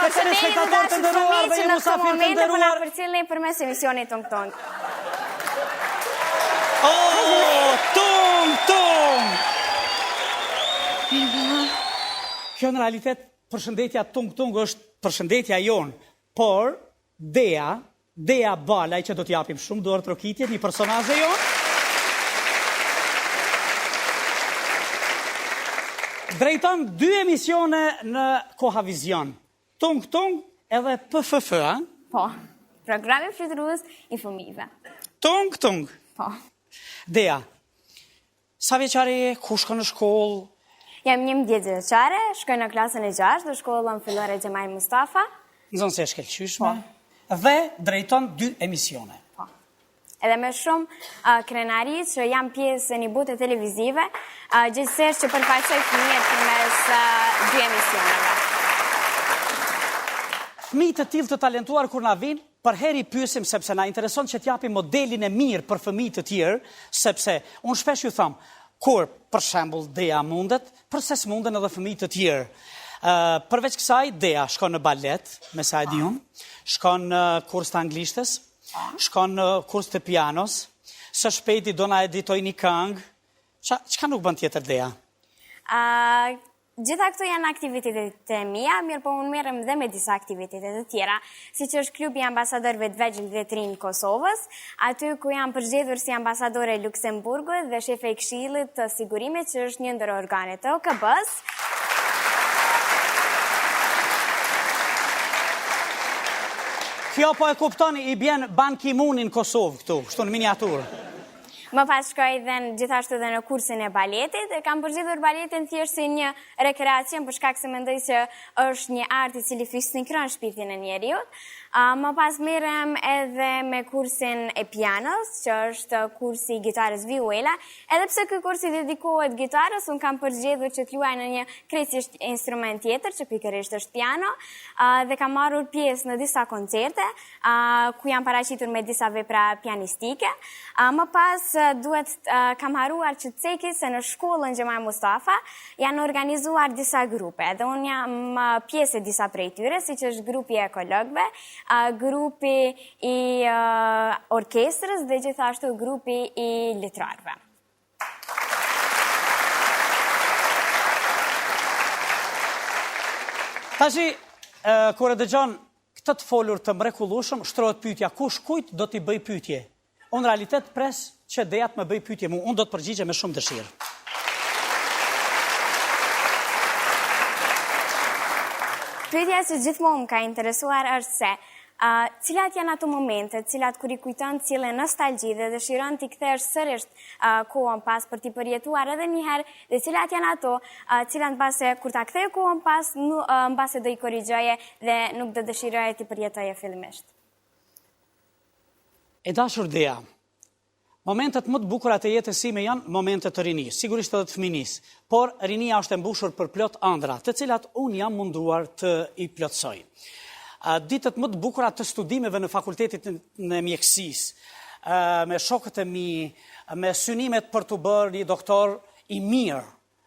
Telspektatorë të nderuar dhe ju musafirë të nderuar. Po na përcillni përmes emisionit Tung Tung. Oh, tung tung. Kjo në realitet përshëndetja tung tung është përshëndetja jonë, por Dea Dea Balaj që do t'i japim shumë duartrokitje, një personazhe jonë. Drejton dy emisione në Kohavision. Tung Tung edhe PFF, a? Po. Programi fluturues i fëmijëve. Tung Tung. Po. Dea, Sa vjeçare je, ku shkon në shkollë? Jam 11 vjeçare, shkoj në klasën e 6 në shkollën fillore Xhemajl Mustafa. Nxënëse e shkëlqyeshme. Po. Dhe drejton dy emisione. Po. Edhe me shumë uh, krenari që jam pjesë e një bote televizive, uh, gjithsesi që përfaqësoj fëmijët përmes uh, dy emisioneve. Fëmijë të tillë të talentuar kur na vijnë, Përherë i pyesim sepse na intereson që të japim modelin e mirë për fëmijë të tjerë, sepse unë shpesh ju them, kur, për shembull, Dea mundet, përse s'munden edhe fëmijë të tjerë? Ë, përveç kësaj, Dea shkon në balet, me sa e di unë, shkon në kurs të anglishtes, shkon në kurs të pianos, së shpejti do na editojë një këngë. Ça, çka nuk bën tjetër Dea? Ë, Gjitha këto janë aktivitetet e mia, mirëpo unë merrem dhe me disa aktivitete të tjera, siç është klubi i ambasadorëve të vegjël dhe të rinj të Kosovës, aty ku jam përzgjedhur si ambasadore e Luksemburgut dhe shefe e Këshillit të Sigurimit, që është një ndër organet e OKB-së. Kjo po e kuptoni, i bjen Ban Ki-moon në Kosovë këtu, kështu në miniaturë. Më pas shkoj dhe gjithashtu dhe në kursin e baletit, e kam përzgjedhur baletin thjesht si një rekreacion për shkak se mendoj se është një art i cili fisnikron shpirtin e njeriut. Më pas merrem edhe me kursin e pianos, që është kursi i gitarës vihuela. Edhe pse ky kurs i dedikohet gitarës, unë kam përzgjedhur që të luaj në një krejtësisht instrument tjetër, që pikërisht është piano, dhe kam marrur pjesë në disa koncerte. ku jam paraqitur me disa vepra pianistike. Më pas duhet kam harruar që të ceki se në shkollën Xhemajl Mustafa janë organizuar disa grupe dhe unë jam pjesë e disa prej tyre, siç është grupi i ekologëve, grupi i orkestrës dhe gjithashtu grupi i letrarëve. Tashi, kur e dëgjon këtë të folur të mrekullueshëm, shtrohet pyetja, kush kujt do t'i bëjë pyetje? Unë në realitet pres që Dea të më bëjë pyetje mu, unë do të përgjigjem me shumë dëshirë. Pyetja që gjithmonë më ka interesuar është se cilat janë ato momente, cilat kur i kujton të sjellin nostalgji dhe dëshiron t'i kthesh sërish kohën pas për t'i përjetuar edhe një herë dhe cilat janë ato, cilat mbase kur ta ktheje kohën pas, mbase do i korrigjoje dhe nuk do dëshiroje t'i përjetoje fillimisht. E dashur Dea, Momentet më të bukura të jetës sime janë momente të rinisë, sigurisht edhe të fëminisë, por rinia është e mbushur përplot ëndrra, të cilat unë jam munduar të i plotësoj. Ditët më të bukura të studimeve në fakultetin e mjekësisë, me shokët e mi, me synimet për t'u bërë një doktor i mirë,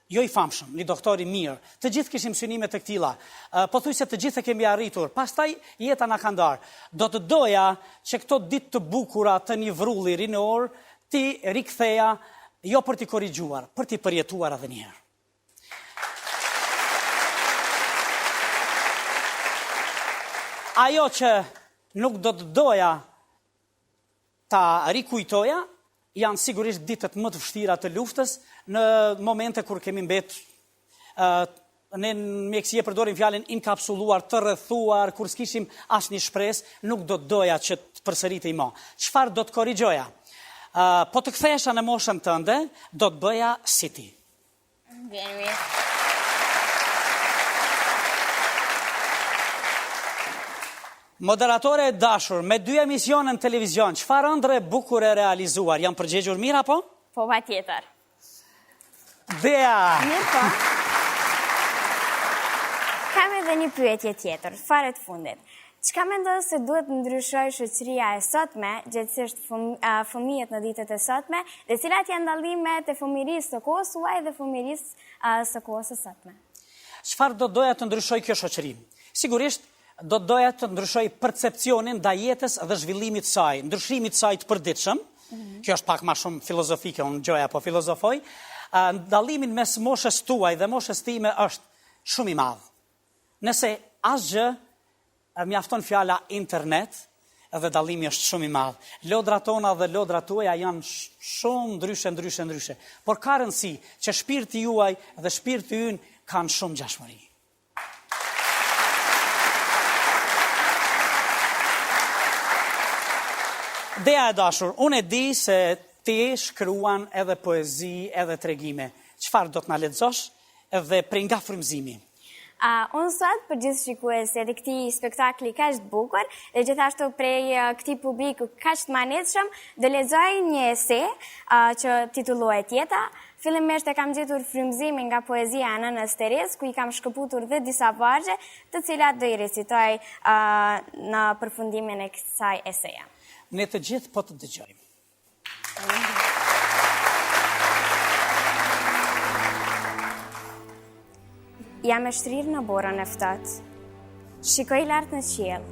Jo i famshëm, një doktor i mirë. Të gjithë kishim synime të këtilla. Pothuajse të gjithë e kemi arritur. Pastaj jeta na ka ndarë. Do të doja që këto ditë të bukura të një vrulli rinor t'i riktheja jo për t'i korrigjuar, për t'i përjetuar edhe një herë. Ajo që nuk do të doja ta rikujtoja, janë sigurisht ditët më të vështira të luftës, në momente kur kemi mbet ne në mjekësi e përdorim fjalën inkapsuluar, të rrethuar, kur s'kishim asnjë shpresë, nuk do të doja që të përsëritej më. Çfarë do të korrigjoja? Po të kthehesha në moshën tënde, do të bëja si ti. Vjen Moderatore e dashur, me dy emisione në televizion, çfarë ëndrre e bukur e realizuar? Jam përgjegjur mirë apo? Po, patjetër. Dea! Mirë po. Kam edhe një pyetje tjetër, fare të fundit. Çka mendon se duhet të ndryshojë shoqëria e sotme, gjegjësisht fëmijët në ditët e sotme, dhe cilat janë dallimet e fëmijërisë së kohës suaj dhe fëmijërisë së kohës së sotme? Çfarë do doja të ndryshojë kjo shoqëri? Sigurisht, Do të doja të ndryshoj percepcionin ndaj jetës dhe zhvillimit të saj, ndryshimit të saj të përditshëm. Mhm. Kjo është pak ma shumë filozofike, unë gjoja po filozofoj. Dallimin mes moshës tuaj dhe moshës time është shumë i madh. Nëse asgjë mjafton fjala internet dhe dallimi është shumë i madh. Lodrat tona dhe lodrat tuaja janë shumë ndryshe, ndryshe, ndryshe. Por ka rëndësi që shpirti juaj dhe shpirti ynë kanë shumë ngjashmëri. Dea e dashur, unë e di se ti shkruan edhe poezi edhe tregime. Çfarë do të na lexosh dhe prej nga frymëzimi? Uh, unë sot për gjithë shikuesit e këtij spektakli kaq të bukur dhe gjithashtu prej këtij publiku kaq të mahnitshëm, do lexoj një ese uh, që titullohet Jeta. Fillimisht e kam gjetur frymëzimin nga poezia e Nënës Terezë, ku i kam shkëputur dhe disa vargje, të cilat do i recitoj uh, në përfundimin e kësaj eseje. Ne të gjithë po të dëgjojmë. Jam e shtrirë në borën e ftohtë. Shikoj lart në qiell,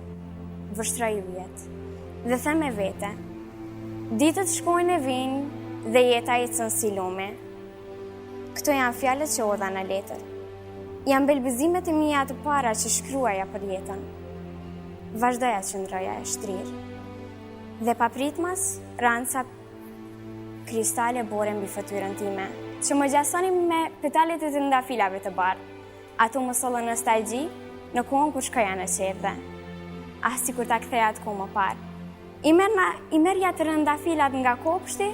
vështroj yjet dhe them me vete. Ditët shkojnë e vijnë dhe jeta ecën si lumi. Këto janë fjalët që hodha në letër. Janë belbëzimet e mia të para që shkruaja për jetën. Vazhdoja qëndroja e shtrirë. Dhe papritmas, ranë ca kristale bore mbi fytyrën time, që më ngjasonin me petalet e trëndafilave të bardhë. Ato më sollën nostalgji në kohën kur shkoja në çerdhe. Ah, sikur ta ktheja atë kohë më parë. I merrna, i merrja trëndafilat nga kopshti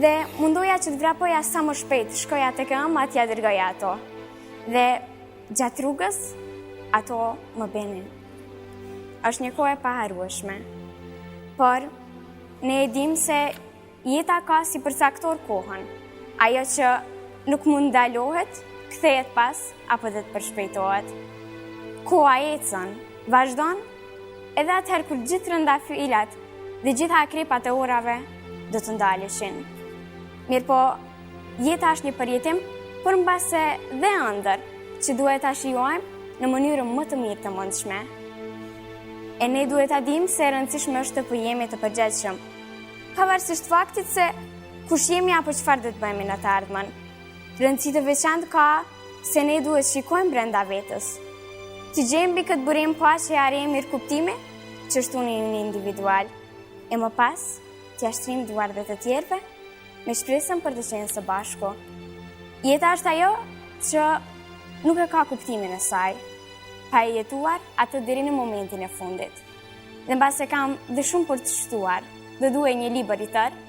dhe mundoja që të vrapoja sa më shpejt, shkoja tek e ëma t'ia dërgoja ato. Dhe Gjatë rrugës, ato më binin. Është një kohë e paharrueshme. Por, ne e dimë se jeta ka si përcaktor kohën. Ajo që nuk mund ndalohet, kthehet pas apo dhe të përshpejtohet. Koha ecën, vazhdon, edhe atëherë kur gjithë trëndafilat dhe gjitha akrepat e orave do të ndaleshin. Mirëpo, Jeta është një përjetim, por mbase dhe ëndërr, që duhet ta shijojmë në mënyrën më të mirë të mundshme. E ne duhet ta dimë se e rëndësishme është të jemi të përgjegjshëm, pavarësisht faktit se kush jemi apo çfarë do të bëhemi në të ardhmen. Rëndësi të veçantë ka se ne duhet shikojmë brenda vetes. Të gjejmë mbi këtë burim paqeja e mirëkuptimi, që është uni ynë individual. E më pas, t'ia shtrijmë duart dhe të tjerëve, me shpresën për të qenë së bashku. Jeta është ajo që nuk e ka kuptimin e saj, pa e jetuar atë deri në momentin e fundit. Dhe mbase kam dhe shumë për të shtuar, do duhej një libër i tërë,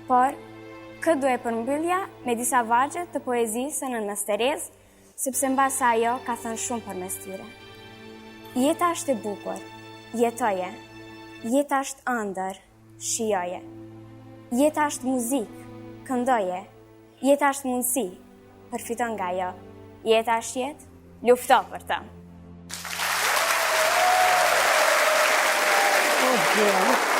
por këtë do e përmbyllja me disa vargje të poezisë së Nënës Terezë, sepse mbase ajo ka thënë shumë përmes tyre. Jeta është e bukur, jetoje. Jeta është ëndërr, Shijoje. Jeta është muzikë, këndoje. Jeta është mundësi, përfito nga ajo. Jeta është jetë, lufto për të. Oh,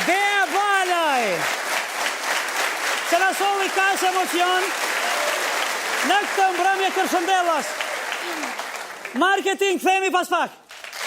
Dea Balaj! Që na solli kaq emocion në këtë mbrëmje kërshëndellës. Marketing, kthehemi pas pak.